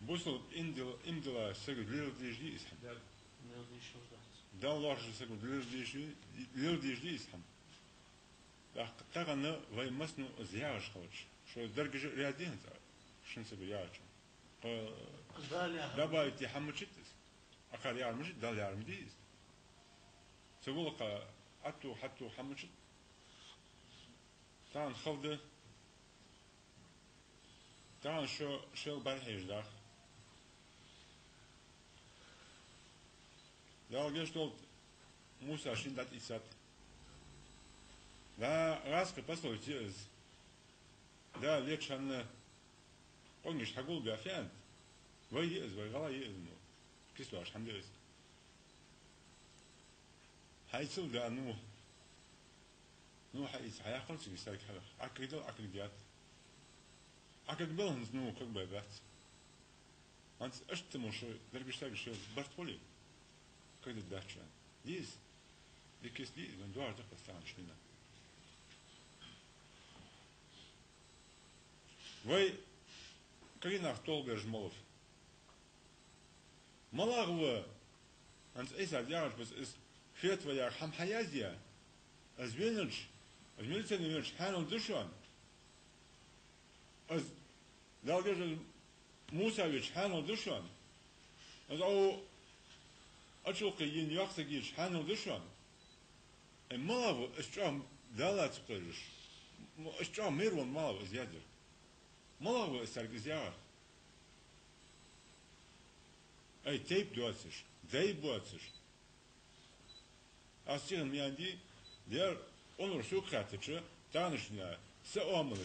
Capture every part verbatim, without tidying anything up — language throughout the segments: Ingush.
Бусалба иман дилла, иман дилла сага леладеш дий из хӀама? Леладеш хӀама дац. Далла лоархӀаш сага леладеш, леладеш дий из хӀама? ТӀаккха тахан вай массане а из яхаш хилча, шоай даргаш а раьза дий хӀанз шун сага яхача? Кхы Дала яхар. Добавить де хӀама ма дац из. Акхар яхар ма дац, Дала яхар ма дий из. Цу гӀулакха атту, хьатту хӀама ма дац. Тахан хала да. Тахан шо шоайла бӀарахьежа дах. Дала гешт долда, Муса шийна дӀатӀаийцад. Да, гӀазкхий пословица я из. Да, лечанна къонгаш хьагулбаьф аьнна. Вай я из, вай гӀалгӀай я из мо. Кислош хӀама да из. Хьаийцал да, ну. Ну, хьаийца, хьаяьккхар цига саг хьа. Ӏакхайдал, Ӏакхайдаьд. Ӏакхайбелхьанца, ну, как бы бац. ХӀанз иштта мо шо, даргаш сага шо барт хуле, как бы дац шоана. Дий из? Дика киса дий из, вайна доагӀар да-кх из тахан шийна. Вай кагий нах толхабераш малав? МалагӀа ва, хӀанз Ӏийса яхача беса из фетва яха хӀама хьаязъяь, из венача, из милицена венача хьаьнал да шоана? Из, Дала гешт долда, Муса веча хьаьнал да шоана? Из Ӏо ачулкхе йина йоккха саг йича хьаьнал да шоана? Ай, малагӀа ва из чӀоагӀа Далла ца кхераш? М-, из чӀоагӀа майра венна малагӀа ва из язъяьр? МалагӀа ва из царга из яхар? Ай, тайпа доацаш, дай боацаш. Аз цига ма аьннадий, дера, къонахчо сога хаьттача, таханарча дийнахьа са Ӏамалга,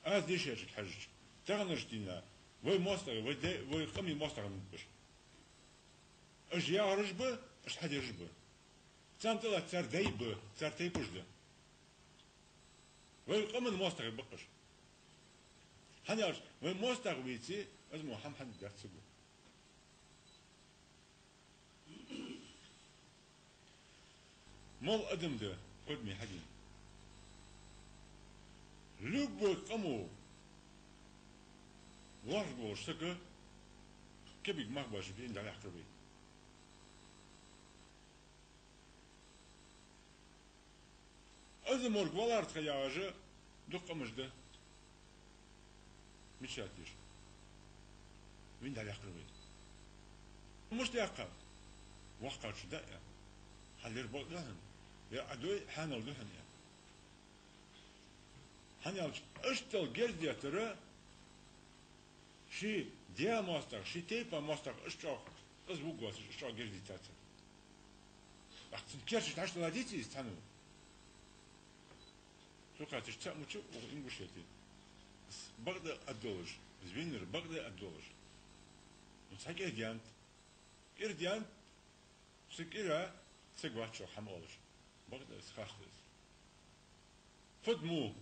аз дийшачунга хьежача, таханарча дийнахьа вай моастагӀий, вай дай, вай къаман моастагӀий ма бий уж. Уж яхараш ба, уж хьадераш ба. Царна тӀалатта цар дай ба, цар тайпаш да. Вай къаман моастагӀий ба-кх уж. ХӀана аьлча, вай моастагӀа веце, из мо хӀама хьадац саго. Мел адам да кхо ди ма хьадий. Любой къамо лоархӀаргволаш саг кепиг мах беш вийна дӀаяьккхар вай. Из морг валар тха яхаш дукха къамаш да. Мича теш? Вийна дӀаяьккхар вай. Мишта яьккхар? Воккхачо даь. Хьалера бакъ да хьона. Ер Ӏа дой, хьаьнал да хьона. ХӀана аьлча, иштта герз деттар, ший даь моастагӀа, ший тайпан моастагӀа, иштта чӀоагӀа къиза вугвоацаш, иштта чӀоагӀа герз дийтацар. Ахцан керчаш дӀаштӀаладийций из цхьанне? Цо кхаьчача цаӀ мича ва укх Ингушете? Из бакъда аргдолаш, из вийнар бакъда аргдолаш. Ну, цхьа кӀира даьннад. КӀира даьннад, цу кӀира саг вац чӀоагӀа хӀама оалаш. Бакъда из, хаста из. Фуд мо?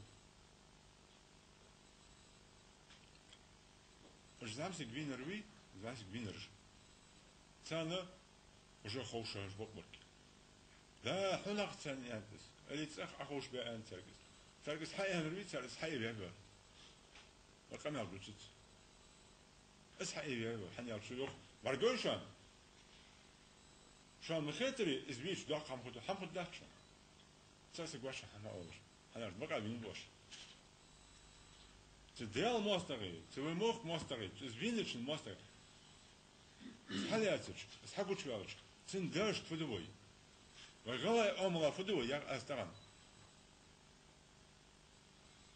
Уж зӀамсаг вийнар вий, зӀамсаг вийнараш. Царна уже ховш хиннаб бакъбарг. Да, хьона хьаьнал аьннад из. Али цӀагӀа Ӏоховшабаь аьннад царга из. Царга из хьааьннар вий, цар из хьаайваь вар. Ва къамаьл дувцац. Из хьаайваь вар. ХӀана аьлча цо йоах: бӀаргагой шоана. Шоана ма хетарий, из вийча доккха хӀама хургда, хӀама хургдац шоана. Цхьа саг вац хӀама оалаш, хӀана аьлча бакъ вийна ва уж. Цу Даьла моастагӀий, цу вай мохк моастагӀий, цу из вийначун моастагӀий. Из хьалаьцача, из хьагучаваьлча, цун дашта фу ду вай? Вай гӀалгӀай Ӏамала фу ду вай, ях аз тахан?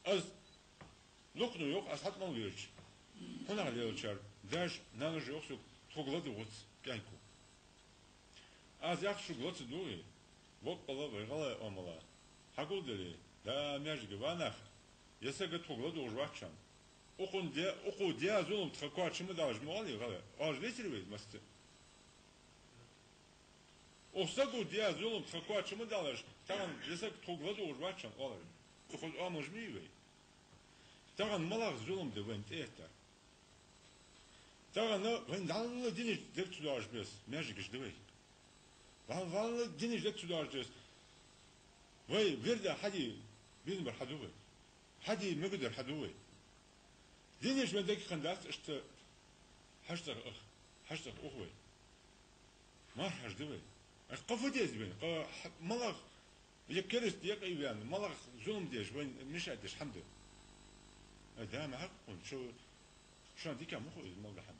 Аз лукхно йоах, аз хьатӀа мел вирча, хьунагӀа лелачар даьш, нанаш йоах сога, тхога ладувгӀац кӀаьнко. Аз ях шуга лаца дугӀий, боккъала вай гӀалгӀай Ӏамала. Хьагулделий, да, маьждиге ва нах, ер саг тхога ладувгӀаш вац шоана. Укхун де, укхо даь зулам тха коа чу ма далаш ма оалий гӀалгӀай. Оалаш вецарий вай массаза? Укх саго даь зулам тха коа чу ма далаш, тахан ер саг тхога ладувгӀаш вац шоана оаларий? Укхаза Ӏамалаш ма йий вай. Тахан малагӀа зулам да вайна тӀаэттар? Тахан вайна дӀалла динаш дег ца доагӀаш беса маьждигаш да вай. ДӀалла динаш дег ца доагӀаш беса. Вай вирда хьаде безам бар хьаду вай. Хьаде мегаргдар хьаду вай. Динаш вайна дег хиннадац, иштта ХьажцӀагӀа ах, хьажцӀагӀа ух вай. Марха хьажа да вай. Ах, кхы фу деза вайна? Кхы хьа-, малагӀа, е кераста юкъе вена, малагӀа зулам деш, вайна мешать деш хӀама да? Ай, да, ма хьакъ хьона, шо, шоана дика ма хов из малагӀа хӀама.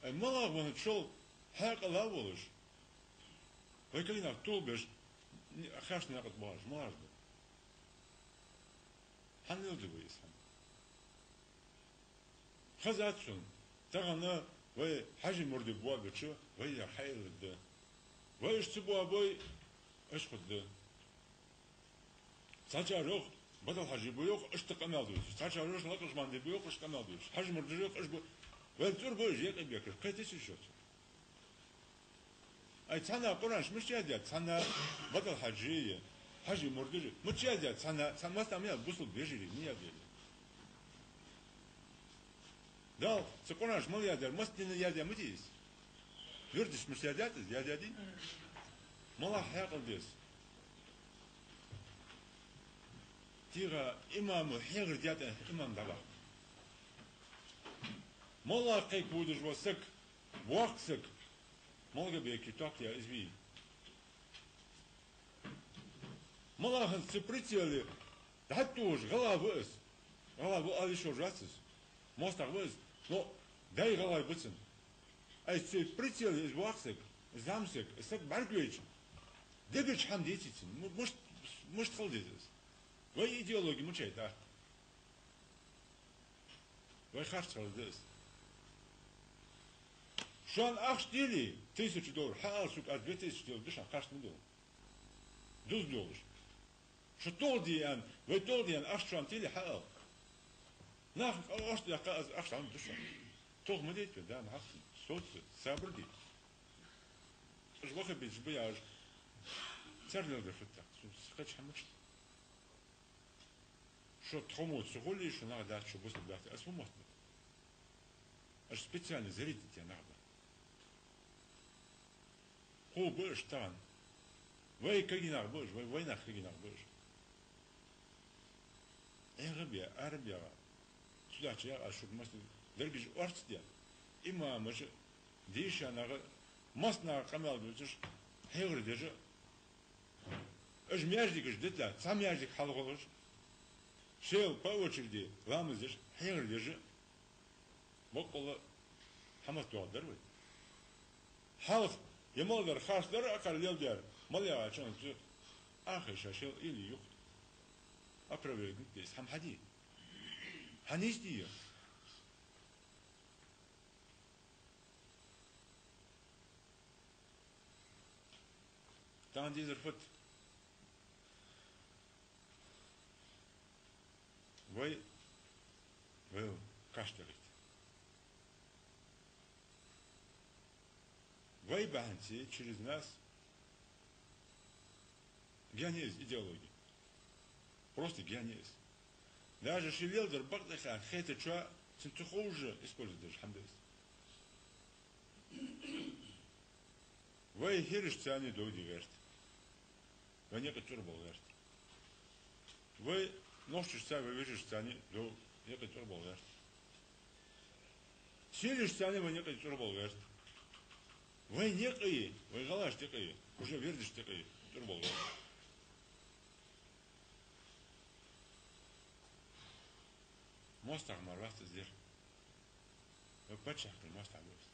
Ай, малагӀа вайна шул хьаькъал а волаш, вай кагий нах тулбеш, ни-, харцача наькъа тӀа бахаш, малагӀаш ба? ХӀана леладу вай из хӀама? Хезад сона, тахан вай хьажий мурдаш боабеча, вай ер хьаэлар да. Вай уж ца боабой, уж хургда. Цхьачар йоах, Баталхьажий ба йоах, иштта къамаьл дувцаш. Цхьачар йоах, Лакхача Мандий ба йоах, иштта къамаьл дувцаш. Хьажий мурдаш йоах, уж ба. Вай цӀур ба уж юкъе бекаш, кхетий шоца? Ай, цхьанне Къуръан чу мишта яздаьд, цхьанне Баталхьажий, хьажий мурдаш, мишта яздаьд, цхьанне, цхьа массане ма яьлий, бусалба вежарий, ма яздаьд. Дала цу Къуръан чу мел яздаьр, массанена яздаь ма дий из? Вирдаш чу мишта яздаьд из, яздаьдий? МалагӀа хьаькъал деза? ТӀехьа имама хьехар даьд, имам дӀаваха. МалагӀа кхайка водаш вола саг, воккха саг, малагӀа бекий топ я из вий? МалагӀа хӀанз цу прицеле дӀатӀатохаш гӀалгӀа ва из. ГӀалгӀа ва ала йиш йолаш вац из. МоастагӀа ва из. Но даьй гӀалгӀай ба цун. Ай, цу прицеле из воккха саг, зӀамсаг, саг бӀаргавайча, дега чу хӀама деций цун? М-, мишт-, мишта хила деза из? Вай идеологи мичай тӀа? Вай харц хилар да из. Шоана ахча делий, тысячу доллар, хьаала шуга, аз две тысячи доллар да шоана, харц ма дий. Дуза долаш. Шо тӀагӀде аьнна, вай тӀагӀде аьнна, ахча шоана телий, хьаала. Нах оаш тӀа яьккха аз ахча хьа ма ду шоана. Тох ма дайта, да, ма хьахтин. Соца, сабар де. Уж ваххабиташ ба яхаш, цар леладер фуд тӀаккха? Сона кхача хӀама мича. Шо тхо мо ца хуле, шо нах дац, шо бусалба дац, аз фу мотт ба? Уж специально зарядить яь нах ба. Кхо ба уж тахан. Вай кагий нах ба уж, вай, вайнах кагий нах ба уж. ЭгӀа бе, ара бегӀа. Цудухьа яхар аз шуга, масала, дерригаш орц де. Имамаша, дийша наха, массанахага къамаьл дувцаш, хьехар деш, уж маьждигаш дитла, цхьа маьждиг хьалхалуш, шоайла по очереди ламаз деш, хьехар деш, боккъала хӀама доагӀаргдар вай. Хьалха е мел дар харцдар, акхар леладер мел яхача хӀаманца, ахай ша шоайла уйла е юха. Опровергнуть де, из хӀама хьаде. Хьанийсде. Тахан дезар фуд? Вай, вай кашт далийта. Вай бахьанца, через нас, гаьна я из идеологи. Просто гаьна я из. Даже ший леладер бакъ да аьнна хетачоа, цунна ца ховш а использовать деш хӀама да из. Вай хӀираштеи дов де гӀерт. Вайна юкъе цӀур бола гӀерт. Вай нохчаштеи, вай вежараштеи дов, юкъе цӀур бола гӀерт. Сийлаштеи вайна юкъе цӀур бола гӀерт. Вайна юкъе, вай гӀалгӀашта юкъе, уже вердашта юкъе цӀур бола гӀерт. МоастагӀа мара вац из дер. Вай паччахьалкхен моастагӀа ва из.